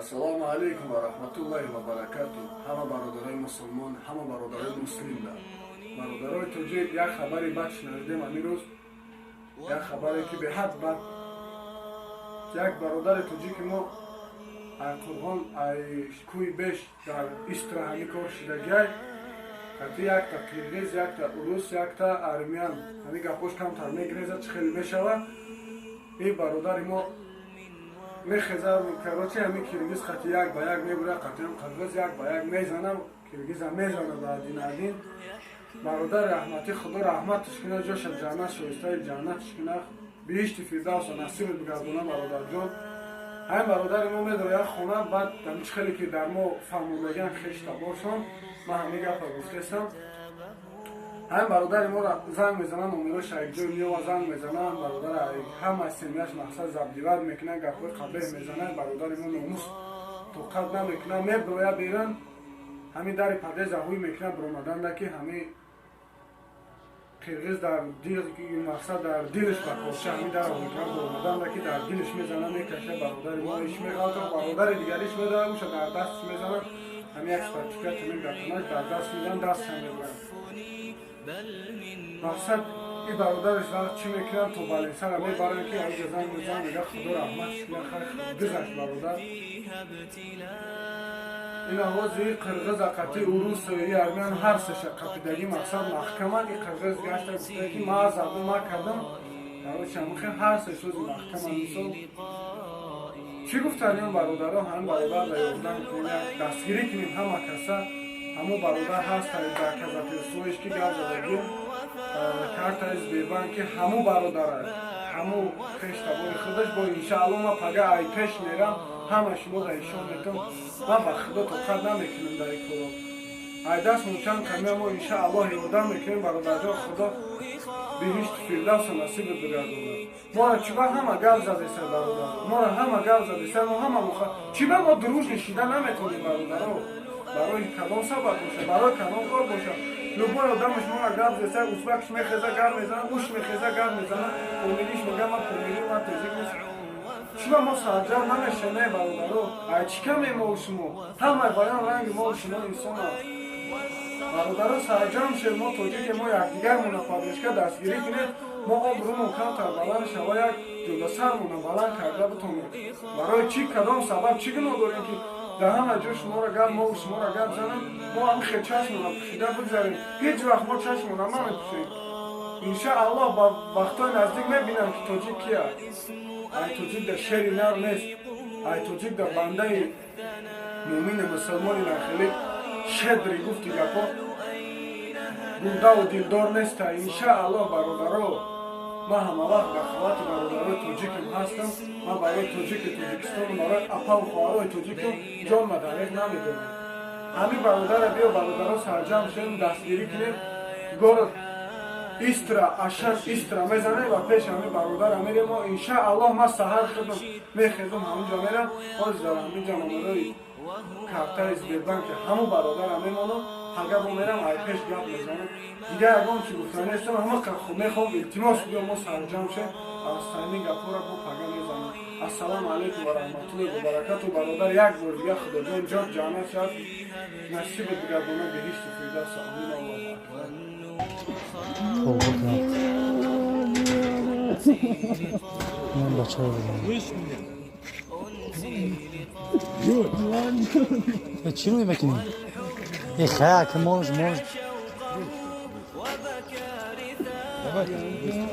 Ассалому алайкум ва раҳматуллоҳи ва баракату. Ҳама бародарои мусулмон, ҳама бародарои муслимда, бародарои тоҷик, як хабари бад шунавидем амирӯз, як хабаре, ки беҳад бад. Як бародари тоҷики мо, ай Қурғон, ай кӯи Беш, дар Истра ҳами кор шидагиай. Кати якта қирғиз, якта урус, якта армян. Ҳами гапош камтар мегиреза, чӣ хеле мешава. Ин бародари мо мехеза, короче, ҳами киргиз қати як ба як мебура, қатиам қирғиз як ба як мезанам, киргиза мезана ба один один. Бародари раҳматӣ, Худо раҳматш куна, ҷоша ҷаннат, шоистаи ҷаннатш куна, биҳишти фирдавса насибат бигардона, бародарҷон. Ҳамин бародари мо медора як хона, баъд ҳами чӣ хеле ки дар мо фаҳмондагиан хештабошон, ман ҳамин гапа гуфтестам. Ҳамин бародари моро занг мезананд, номерош якҷой меова, занг мезананд, бародара ҳама семьяш мақсад забдиват мекунанд, гапҳои қабеҳ мезананд. Бародари мо номус тоқат намекунад, меброя беран, ҳамин дари подъезда ҳуй мекунад, биромаданда ки ҳамин қирғиз дар дил, мақсад, дар дилаш ба корча ҳамин дара ҳуй мекунад, биромаданда ки дар дилаш мезана, мекаша. Бародари мо иш меғалта, бародари дигариш медорад, уша дар дасташ мезанад, ҳамин як спартика тунук дар танаш дар даст мезанад, дастша мебурад. Мақсад, и бародараш вақт чӣ мекунанд, то больницара мебаранд, ки аҷа занг мезанад, мега, Худо раҳматш кунад, хайр, гузашт бародар. Ин овози қирғиза қати урус и армян ҳар сеша қапидагӣ, мақсад, маҳкаман. И қирғиз гашта гуфта, ки ма заду ма кардам, короче, ҳамихе ҳар се шози маҳкаман. Мисол, чӣ гуфтани он бародаро? Ҳамин бародар да ёрдам кунем, як дастгирӣ кунем ҳама каса. Ҳамон бародар ҳаст дар казатирсоиш, ки гап задагим, картаи Сбербанк, ки ҳамун бародара, ҳамун хештабори худаш бо. Иншаалло, ма пага ай пеш мерам, ҳама шумо да ишон метон. Ман ба Худо тоқат намекунам дар ин коро. Ай дастмон чанд камия, мо иншааллоҳ ёрдам мекунем. Бародарҷон, Худо биҳишти фирдавса насибат бигардонад. Мора чиба ҳама гап задеса, бародар? Мора ҳама гап задеса, мо ҳама муха чиба мо дружный шида наметонем, бародаро? Барои кадом сабаб боша, барои кадом кор боша, любой одамаш мора гап зеса, узбакш мехеза, гап мезана, уш мехеза, гап мезана, помириш мега, ма помири, ма тоҷик нест. Чиба мо сарҷам намешане, бародаро? Ай чӣ каме мо шумо? Ҳамаи баян ранги мо шумо инсона. Бародаро, сарҷам шед, мо тоҷике, мо якдигармона поддержка, дастгирӣ кунед, мо обрӯмон камтар баланд шава, як ҷудасармона баланд карда битонем. Барои чӣ, кадом сабаб, чӣ гуноҳ дорем, ки дар ҳама ҷо шуморо гап, мо шуморо гап занам, мо ҳам хел чашмона пӯшида бигзарем? Ҳеҷ вақт мо чашмона намепӯшем. Иншааллоҳ, ба вақтҳои наздик мебинам, ки тоҷик кия. Ай тоҷик да шери нар нест, ай тоҷик да бандаи мӯмини мусулмони нахеле шедри гуфти гапо гурдаву дилдор неста. Иншааллоҳ, бародаро, ман ҳамавақт дар халати бародарои тоҷикам ҳастам. Ман барои тоҷики Тоҷикистону барои апаву хоҳарои тоҷикам ҷон мадареғ намедонам. Ҳамин бародара биё, бародаро, сарҷам шавем, дастгирӣ кунем. Город Истра, Ашан, Истра мезанем ва пеш ҳамин бародара мерем мо, иншааллоҳ. Ман саҳар худам мехезам, ҳамунҷо мерам. Ҳозир дар ҳаминҷа номерои картаи Сбербанки ҳамун бародара мемонам. Пага бо мерам, ай пеш гап мезанам. Дигар ягон чи гуфта нестам. Ҳама мехоҳам, илтимос, биё, мо сарҷам шем. Астайни гапҳоро бо пага мезанам. Ассалому алайкум ва раҳматуллоҳи ва баракату. Бародар, як бор дига Худоҷон ҷод ҷаннат шавад, насибат бигардона биҳишти фирдавса. Амин, Аллоҳу акбар. Тавба кард. Ман бачаро будам. Чӣ рӯй мекунӣ? Э, хак, можешь, можешь. Давай, быстро.